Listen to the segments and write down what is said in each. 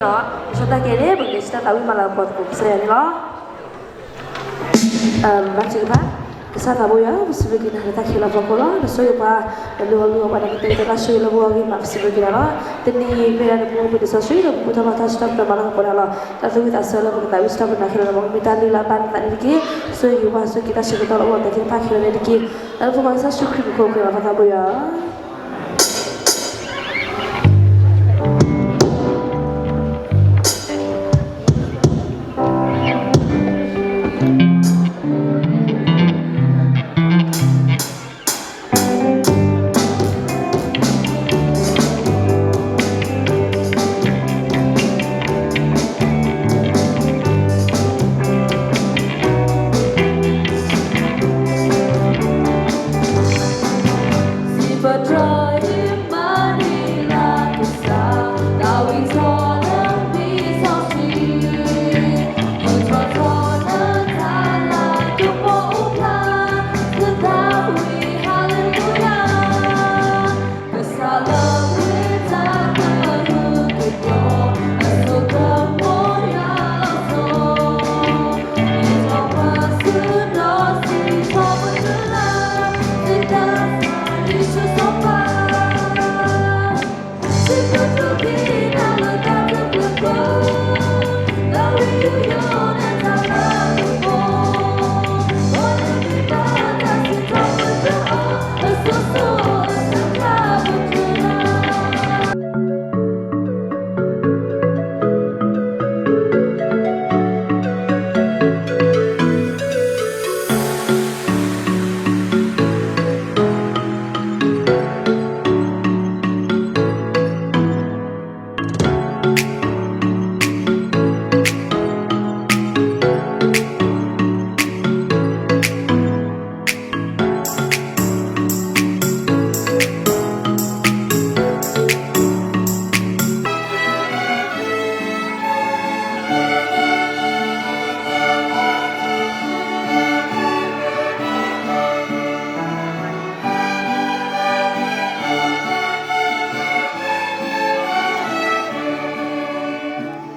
ဒီး ကဆီတၢ်ကဲန့ၣ် ပကစံးတၢ်သးဝံၣ်မၤလၤကပီၤသကိးကစၢ်ယွၤန့ၣ်လီၤ. ဘါထုကဖၣ်. ကစၢ်သးဘိယွၤ, ပစံးဘျုးက့ၤနၤလၢတၢ်ခဲလၢာ်အဖီခိၣ်လီၤ. နဆိၣ်ဂ့ၤပှၤ နလူၤအီၤလူၤအီၤပှၤ နကတဲာ်ကတီၤတၢ်ဆိၣ်ဂ့ၤလၢပဂီၢ်ဂ့ၤမး ပစံးဘျုးက့ၤနၤလီၤ. တနံၤအံၤ မ့ၢ်ဒၣ်နဖိမုၣ်ဖိလံာ်စီဆှံ ဒီးပဖိထီၣ်လီၤတၢ်စံးထီၣ်ပတြၢၤမၤလၤကပီၤနၤလီၤ. တၢ်သူၣ်ဝံၣ်သးဆၢလၢပကသးဝံၣ်စံးထီၣ်ပတြၢၤနၤခဲလၢာ်လီၤ. မ့ၢ်တၢ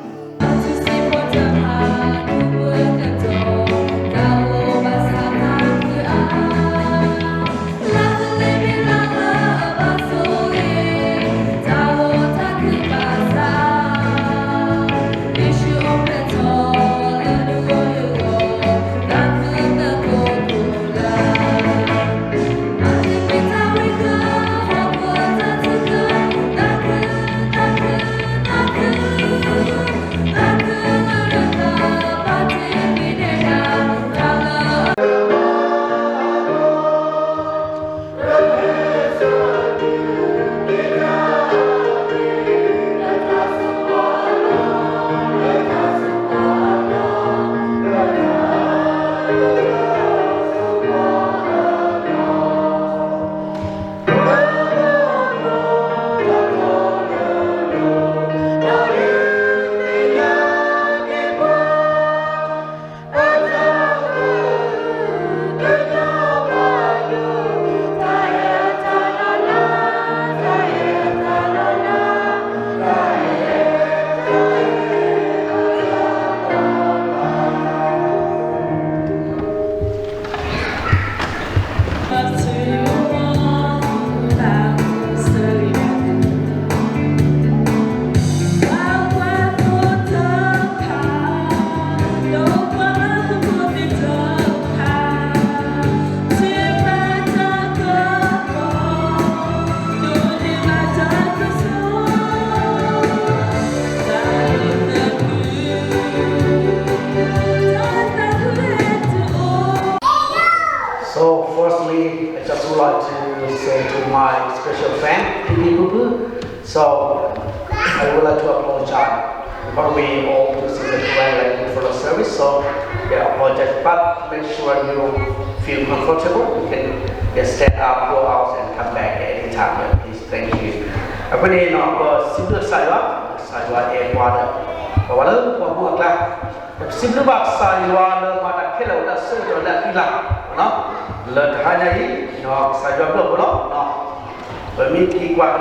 ်လုၢ်လၢအဘၣ်နသးန့ၣ်တက့ၢ်. ဆိၣ်ဂ့ၤပှၤ ဆိၣ်ဂ့ၤတၢ်ဆၢကတီၢ်လၢအအိၣ်ဒီးသ့ၣ်တဖၣ်ခဲလၢာ်န့ၣ်တက့ၢ်. လၢနဖိခွါကစၢ်ယ့ၣ်ၡူးခရံာ်အမံၤ ပဃ့နၤသးဘိယွၤ. So firstly, I just would like to say to my special friend, P P Pupu, so I would like to apologize. Probably all to see the program like for the service, so yeah, apologize. But make sure you feel comfortable. You can just stand up, go out, and come back at any time. Yeah, please, thank you. အဃိန့ၣ်နီၤ ပစံးဘျုးကစၢ်ယွၤ, ကစၢ်ယွၤအဲၣ်ပှၤဒီး ပှၤလၢပှၤမူအကျါ, ပစံးဘျုးဘၣ်ကစၢ်ယွၤလၢမၤတၢ်ခဲလၢာ် အိၣ်တၢ်ဆၢကတီၢ်လၢအသံလၢ်, လၢတဟါညါအံၤ, ကစၢ်ယွၤဘျုးဖိလီၤ. ပမ့ၢ်က့ၤကွၢ်ကဒါ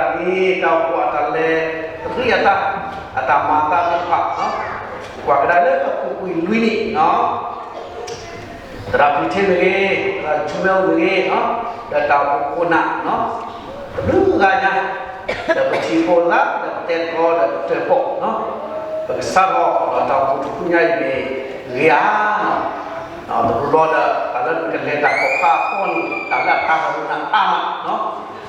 က့ၤကဒါန့ၣ် တၢ်အိၣ်ဖှိၣ်အတၢ်လဲၤ တဃံအတၢ် အတၢ်မၤအသးသ့ၣ်တဖၣ်, ကွၢ်ကဒါလၢအပူၤကွံာ်လွံၢ်နံၣ်, သရၣ်ဖုထ့မ့ၢ်ဂ့ၤ, သရၣ် Jumel မ့ၢ်ဂ့ၤ, ဒီးတၢ်အိၣ်ဖှိၣ်ခိၣ်နၢ် တဘျုးဂၤညါ, ဒီးပထံၣ်ဖိသၣ် ဒီးပတဲသကိးဒီးပတဲဖီၣ်, ပကစးထီၣ်ဒီးတၢ်အိၣ်ဖှိၣ်တဖုညါအံၤမ့ၢ်ဂ့ၤဧါ. တဘျီဘျီဒီး တၢ်လၢနကလဲၤတၢ်ကီၢ်ခါအသီန့ၣ် တၢ်လၢအတၢ်ဟးဂီၤနၤအါမး,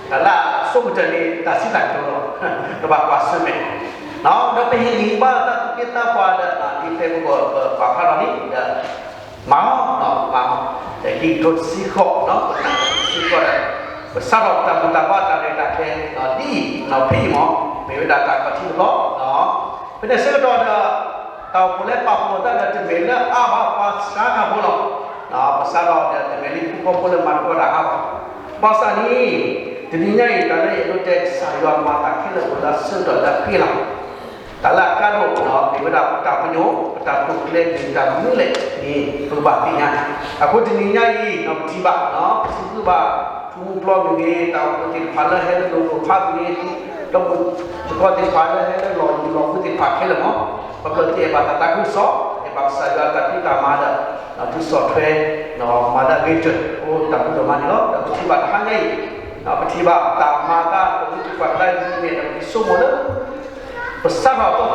တၢ်လၢအဆိကတၢၢ်န့ၣ် တၢ်စံးတၢ်ကတိၤလီၤ, ကဘၣ်ကွၢ်ဆၢၣ်မဲာ်, ဒီးပဟ့ၣ်ဂံၢ်ဟ့ၣ်ဘါတၢ်သူၣ်က့သးပှၢ်ဒီး ဒ်ဖဲပကပာ်ဖျါထီၣ်န့ၣ်ဒီး မၤအီၤ, မၤအီၤ, တၢ်ခံကထိတဆံဃိး, တၢ်ခံကထိတဆံဃိးဒီး ပစးထီၣ်တၢ်ဘူၣ်တၢ်ဘါတၢ်ရဲၣ်တၢ်ကျဲၤဒ်အံၤ, ဖဲအံၤမ့ၢ် မ့ၢ်ဝဲဒၣ်တၢ်ခီၣ်ထံးတဘျီ, ဖဲန့ၣ်ဆၢကတီၢ်ဒီး တၢ်အိၣ်ဖှိၣ်လၢပာ်ဖှိၣ်အသးဒီး တမ့ၢ်လၢအါဘၣ်ပှၤစှၤဂၤဖိလီၤ. ပစးထီၣ်ဒီး တမ့ၢ်လၢပှၤဖှီၣ်ဖိလၢမၤသကိးတၢ်အါဘၣ်. ဘၣ်ဆၣ်န့ၣ် တနံၤညါအံၤ တၢ်လၢယအဲၣ်ဒိးတဲ ကစၢ်ယွၤမၤတၢ်ခဲလၢာ်အိၣ်လၢအဆၢကတီၢ်လၢအဃ့လီၤ. တၢ်လၢအကါဒိၣ်ဒီး မ့ၢ်ဝဲဒၣ်ပတၢ်ပညိၣ် ပတၢ်တိာ်ကျဲၤမ့ၢ်တၢ်မနုၤလဲၣ်န့ၣ် ပကဘၣ်သ့ၣ်ညါ. အဃိတနံၤညါအံၤ ပထံၣ်ဘၣ် ပစံးဘျုးဘၣ် ထူမူပျီမ့ၢ်ဂ့ၤ, တၢ်အိၣ်ဖှိၣ်သ့ၣ်တဖၣ်လၢဟဲလၢလိၤလိၤဖးမ့ၢ်ဂ့ၤ, ဒီးပှၤသကိးသ့ၣ်တဖၣ်လၢဟဲလၢလီၢ်လံၤလီၢ်ဘူးသ့ၣ်တဖၣ်ခဲလၢာ်မ့ၢ် ပကြၢးတအဲၣ်ဘၣ်တၢ်သးခုကစီၣ်, အဲၣ်ဘၣ်ကစၢ်ယွၤတၢ်ဖံးတၢ်မၤဒီး ဒီးထုကစီၣ်ထွဲ မၤလၢအဂ့ၤကတၢၢ် အိၣ်တၢ်ဖံးတၢ်မၤန့ၣ်လီၤ. ဒီးပထံၣ်ဘၣ်တဟါညါအံၤ ပထံၣ်ဘၣ်တၢ်မၤအသး ပမ့ၢ်ကွၢ်ကဒါအံၤန့ၣ် ဒီးပဆိကမိၣ်လၢ ပစးထီၣ်အသီသီဒီးတုၤလၢခဲအံၤန့ၣ် တၢ်လီၤ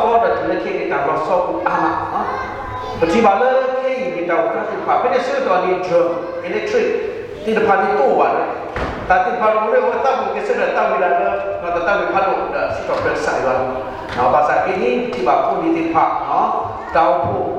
ဆီအိၣ်အါမး, ပထံၣ်ဘၣ်လၢခဲအံၤန့ၣ် တၢ်အိၣ်ဖှိၣ်သ့ၣ်တဖၣ် ဖဲန့ၣ်ဆၢကတီၢ်န့ၣ် drum, electric သ့ၣ်တဖၣ်န့ၣ်တအိၣ်ဘၣ်ဒီး တၢ်သ့ၣ်တဖၣ်လီၤလၢအဝဲသးပူၤကဲဆၢထၢၣ်သးဝံၣ်ဒၣ်လၢ တၢ်သးဝံၣ်ဖးဒိၣ်ဒီးစံးထီၣ်ပတြၢၤကစၢ်ယွၤလီၤ. ဘၣ်ဆၣ်က့န့ၣ် ပထံၣ်ဘၣ်ဖိလံၤသ့ၣ်တဖၣ် တၢ်အိၣ်ဖှိၣ် တၢ်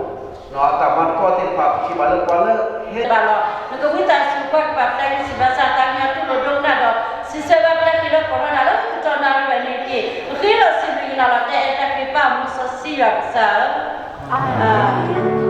မၤသကိးသ့ၣ်တဖၣ် ပထံၣ်ဘၣ်လၢပှၤလၢဟဲဘၣ်လီၤ. နကဝံသးစူၤကွၢ်ကပာ်ဖျါက့ၤစံးဘၣ်ဆၣ်သးကညီၤတူၢ်လိာ်ဒိကနၣ်ဒီး စံးဆၢဘၣ်ဖျါက့ၤလၢကီၢ်လီၤနၤလၢကတီၢ်နၣ်ရံၣ်ဝဲန့ၣ်တက့ၢ်. ပဃ့ဒီးစံးဘျုးက့ၤနၤလီၤ တၢ်အဲၣ်တၢ်ကွံပၢ်မူစီဆှံယွၤကစၢ်ဧၢ. အၤမ့ၣ်.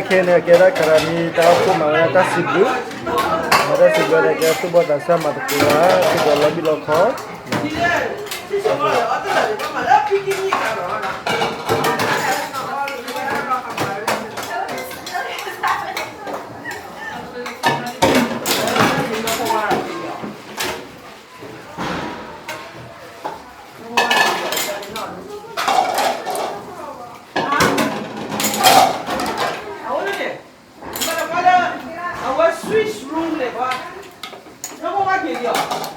ခဲန့ၣ် ကဲဒၣ်ခရၣ်မံၤ တၢ်အိၣ်ဖှိၣ်မၤဝဲဒၣ်တၢ်စံးဘျုး, မၤတၢ်စံးဘျုးန့ၣ် ကဲသူၣ်ဘီၣ်သးစၢ်မၤသကိးလၢ သူၣ်ဒီးလီၤဘံၣ်လီၤခီ အဝဲ switch room န့ၣ် ပှၤ နဘၣ်က့ၤလီၤ